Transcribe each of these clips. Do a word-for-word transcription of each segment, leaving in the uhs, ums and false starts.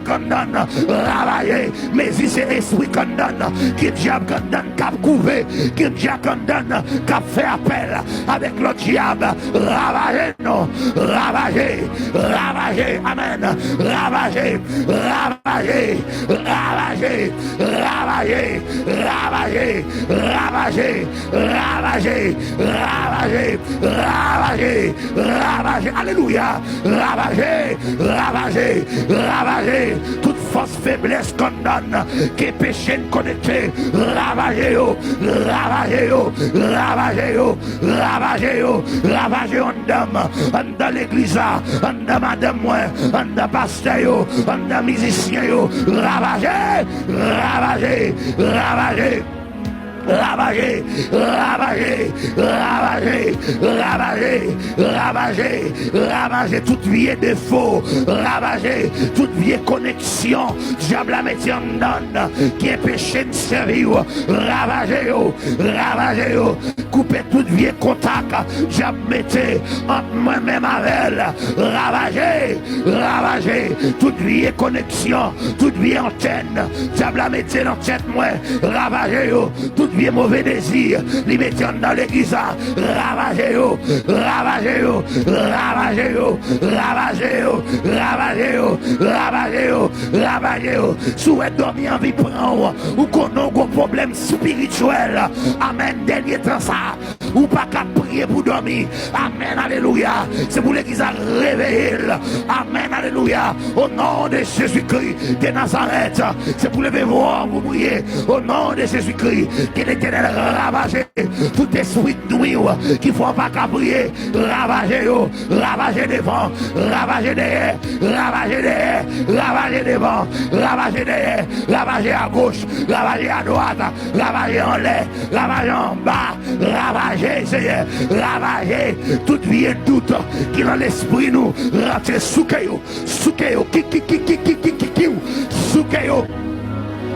k anndan n ravaje. Mezi se espri k anndan n, ki dyab k anndan n k ap kouve, ki dyab k anndan n k ap fè apèl avèk lòt dyab. Ravaje non, ravaje, ravaje, amèn, ravaje, ravaje, ravaje, ravaje, ravaje, ravaje, ravaje, ravaje, alelouya, ravaje, ravaje, ravaje, tout fòs feblès k anndan n, ke peche n konekte, ravaje yo, ravaje yo, ravaje yo, ravaje yo, ravaje yo anndan m, anndan legliz la, anndan madanm mwen, anndan pastè yo, anndan mizisyen yo, ravaje, ravaje, ravaje. Ravaje, ravaje, ravaje, ravaje, ravaje, ravaje tout vye defo, ravaje tout vye koneksyon dyab la mete anndan n ki enpeche n sèvi w, ravaje yo, ravaje yo, koupe tout vye kontak dyab mete ant mwen menm avè l, ravaje, ravaje tout vye koneksyon, tout vye antèn dyab la mete nan tèt mwen, ravaje yo. Tout vye move dezi li mete anndan legliz la, ravaje yo, ravaje yo, ravaje yo, ravaje yo, ravaje yo, ravaje yo, ravaje yo. Si w wè dòmi anvi pran w, ou konnen w gon pwoblèm espirityèl, amèn, dènye tan sa, ou pa ka priye pou dòmi. Amèn, alelouya. Se pou legliz la reveye l. Amèn, alelouya. O non de Jezikri de Nazarèt, se pou leve vwa w pou priye. O non de Jezikri, ke Letènèl ravaje tout espri k nwi w, ki fè w pa ka priye. Ravaje yo, ravaje devan, ravaje dèyè, ravaje dèyè, ravaje devan, ravaje dèyè, ravaje agoch, ravaje adwat, ravaje anlè, ravaje anba, ravaje, Seyè, ravaje tout vye dout ki nan lespri nou, rantre souke yo, souke yo, ki, ki, ki, ki, ki, ki, ki, ki, souke yo,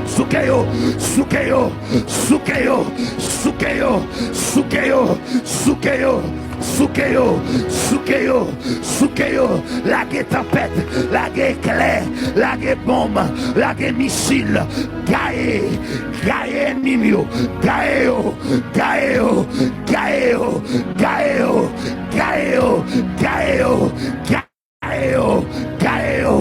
souke yo, souke yo, souke yo, souke yo, souke yo, souke yo, souke yo, souke yo, souke yo, lage tanpèt, lage eklè, lage bonm, lage misil, gaye, gaye ènmi m yo, gaye yo, gaye yo, gaye yo, gaye yo, gaye yo, gaye yo, gaye yo, gaye yo,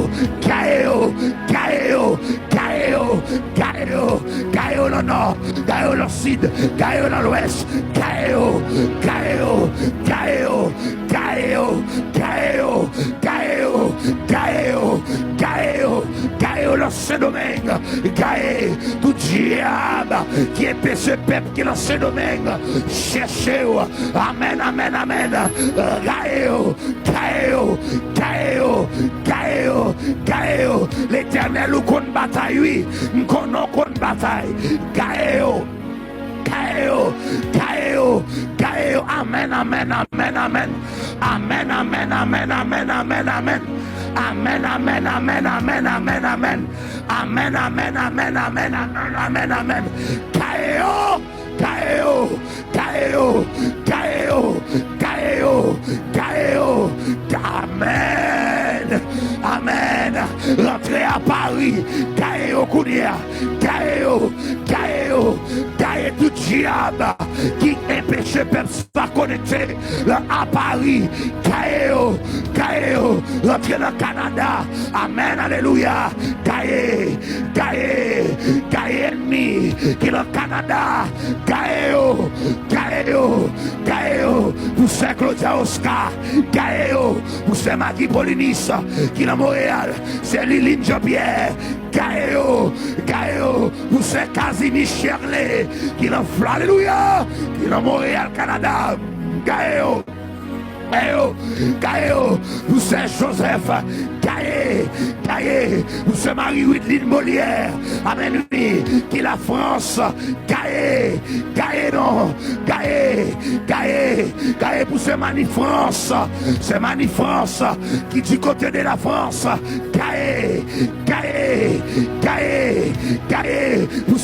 gaye yo, gaye yo, gaye yo, gaye yo, gaye yo nan nò, gaye yo nan sid, gaye yo nan lwès, gaye yo, gaye yo, gaye yo, gaye yo, gaye yo, gaye yo, gaye yo, gaye yo, gaye yo nan Sendomeng, gaye tout dyab ki enpeche pèp ki nan Sendomeng chèche yo. Amèn, amèn, amèn. Gaye yo, gaye yo, gaye yo, gaye yo, gaye yo. Letènèl, ou konn batay, wi. M konnen w konn batay. Gaye yo, gaye yo, gaye yo, gaye yo. Amèn, amèn, amèn, amèn. Amèn, amèn, amèn, amèn, amèn, amèn. Amèn, amèn, amèn, amèn, amèn, amèn. Amèn, amèn, amèn, amèn, amèn, amèn, amèn. Gaye yo, gaye yo, gaye yo, gaye yo, gaye yo, gaye yo. Amèn, amèn. Rantre a Pari, gaye yo kounye a, gaye yo, gaye yo, gaye tout dyab ki enpeche pèp sa konekte a Pari, gaye yo, gaye yo, rantre nan Kanada. Amèn, alelouya. Gaye, gaye, gaye ènmi ki nan Kanada. Gaye yo, gaye yo, gaye yo. Pou sè Claudia Oscar, gaye yo. Pou sè Maggie Polinis ki nan Montréal, sè Liline Jean-Pierre, gaye yo, gaye yo. Pou sè Casimir Cherlet ki nan Fla, alelouya, ki nan Montréal, Kanada, gaye yo. Gaye yo, gaye yo, pou sè Joseph, gaye, gaye, pou sè Marie Wideline Molière, amèn, wi, ki Lafrans, gaye, gaye non, gaye, gaye, gaye pou sè Mani Frans, sè Mani Frans, ki di kote de Lafrans, gaye, gaye, gaye, gaye, pou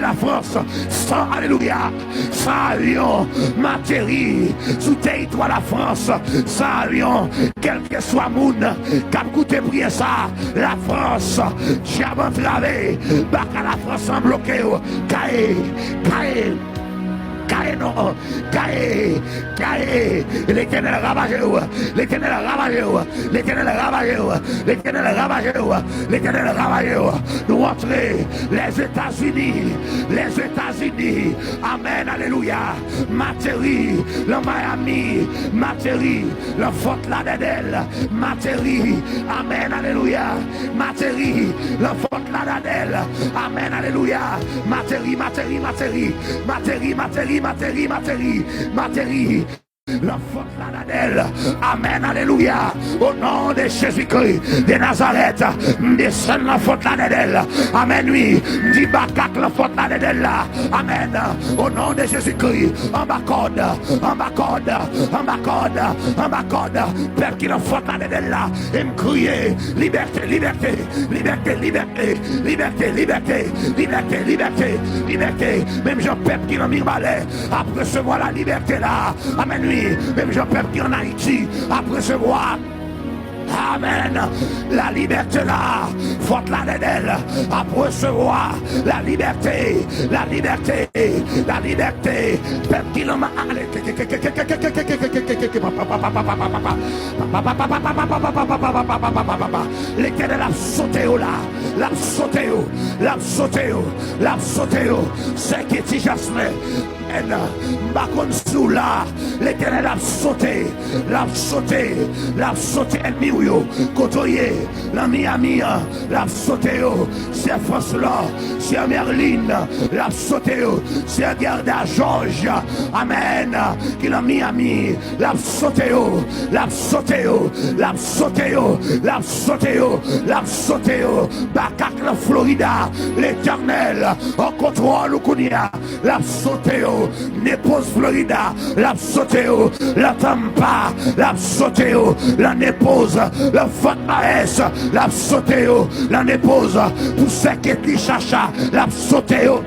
Lafrans, san, alelouya, san avyon m ateri sou teritwa Lafrans, san avyon, kèlkeswa moun k ap koute priyè sa, Lafrans, dyab antrave, baka Lafrans lan bloke yo, gaye, gaye, gaye non, gaye, gaye, Letènèl ravaje w, Letènèl ravaje w, Letènèl ravaje w, Letènèl ravaje w, Letènèl ravaje w. Nou antre Lèzetazini, Lèzetazini. Amèn, alelouya. M ateri lan Miami, m ateri lan Fort Lauderdale, m ateri. Amèn, alelouya. M ateri lan Fort Lauderdale. Amèn, alelouya. M ateri, m ateri, m ateri. M ateri, m ateri, m ateri, m ateri. M ateri lan Fort Lauderdale. Amèn, alelouya. O non de Jezikri de Nazarèt, m desann lan Fort Lauderdale. Amèn, wi. M di bakak lan Fort Lauderdale la. Amèn. O non de Jezikri, anba kòd, anba kòd, anba kòd, anba kòd. Pèp ki lan Fort Lauderdale la, e m kriye, libète, libète, libète, libète, libète, libète, libète, libète, libète. Menm jan pèp ki lan Mirbalè ap resevwa lalibète la. Amèn, wi. menm jan pèp ki ann Ayiti ap resevwa. Amèn. La libète la, fòt la dèdèl ap resevwa la libète, la libète, la libète. Pèp ki nan ma ale. Letènèl ap sote yo la, l ap sote yo, l ap sote yo, l ap sote yo. Sè Keti Jasmin, m pa konn si w la. Letènèl ap sote, l ap sote, l ap sote ènmi w yo. Kote w ye? Nan Miami an, l ap sote yo. Sè Franslò, sè Merlin, l ap sote yo. Sè Gerda Jòj, amèn, ki nan Miami, l ap sote yo, l ap sote yo, l ap sote yo, l ap sote yo, l ap sote yo. Bakak nan Florida, Letènèl an kontwòl ou kounye a. L ap sote yo. Nepoz Florida, l ap sote yo. Lan Tampa, l ap sote yo. Lan Nepoz, lan Fort Myers, l ap sote yo. Lan Nepoz, pou sè Ketli Chacha, l ap sote yo.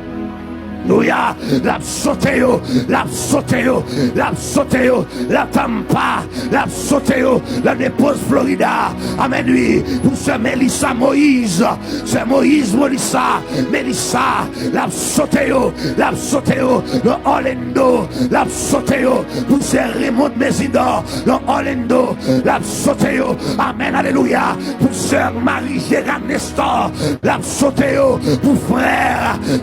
Alelouya, l ap sote yo, l ap sote yo, l ap sote yo. Lan Tampa, l ap sote yo. Lan Nepoz Florida, amèn, wi, pou sè Melissa Moïse, sè Moïse Melissa, Melissa, l ap sote yo, l ap sote yo. Nan Orlando, l ap sote yo. Pou sè Raymond Mésidor, nan Orlando, l ap sote yo. Amèn, alelouya. Pou sè Marie Gérard Nestor, l ap sote yo. Pou frè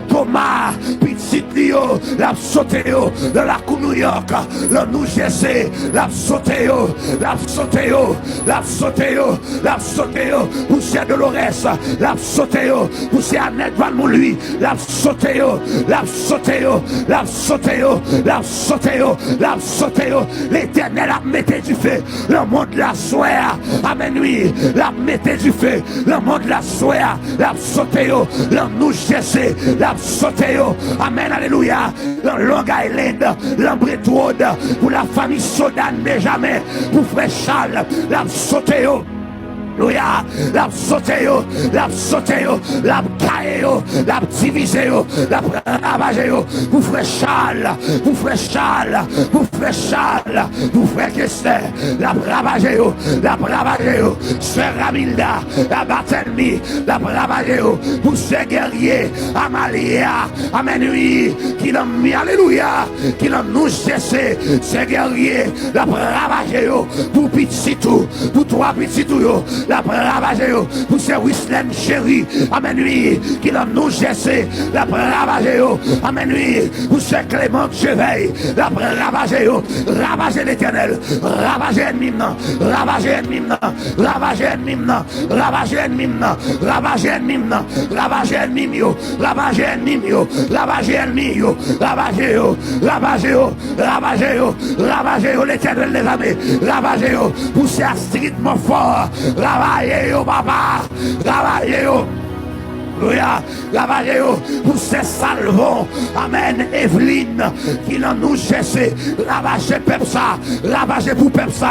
Thomas, pitit li yo, l ap sote yo. Nan lakou New York, nan New Jersey, l ap sote yo, l ap sote yo, l ap sote yo, l ap sote yo. Pou sè Dolores, l ap sote yo. Pou sè Annette Van Moului, l ap sote yo, l ap sote yo, l ap sote yo, l ap sote yo, l ap sote yo. Letènèl ap mete dife nan mond la swè a. Amèn, wi, l ap mete dife nan mond la swè a. L ap sote yo. Nan New Jersey, l ap sote yo. Amèn, alelouya. Nan Long Island, nan Brentwood, pou lafanmi Sodan Benjamin, pou frè Chal, l ap sote yo. Alelouya, l ap sote yo, l ap sote yo, l ap gaye yo, l ap divize yo, l ap ravaje yo. Pou frè Chal, pou frè Chal, pou frè Chal, pou frè Kester, l ap ravaje yo, l ap ravaje yo. Sè Ramilda, l ap bat ènmi, l ap ravaje yo. Pou sè Guerrier, Amalia, amèn, wi, ki nan mi, alelouya, ki nan New Jersey, sè Guerrier, l ap ravaje yo. Pou pitit ou, pou twa pitit ou yo, l ap ravaje yo. Pou sè Wislène Chéry, amèn, wi, ki nan New Jersey, l ap ravaje yo. Amèn, wi. Pou sè Clément Chevèy, l ap ravaje yo. Ravaje, Letènèl, ravaje ènmi m nan, ravaje ènmi m nan, ravaje ènmi m nan, ravaje ènmi m nan, ravaje ènmi m nan, ravaje ènmi m yo, ravaje ènmi m yo, ravaje ènmi yo, ravaje yo, ravaje yo, ravaje yo, ravaje yo, Letènèl dèzame, ravaje yo. Pou sè Astrid Monfort, ravaje yo, papa, ravaje yo. Alelouya. Ravaje yo. Pou sè Salvon, amèn, Eveline, ki nan New Jersey, ravaje pèp sa, ravaje pou pèp sa,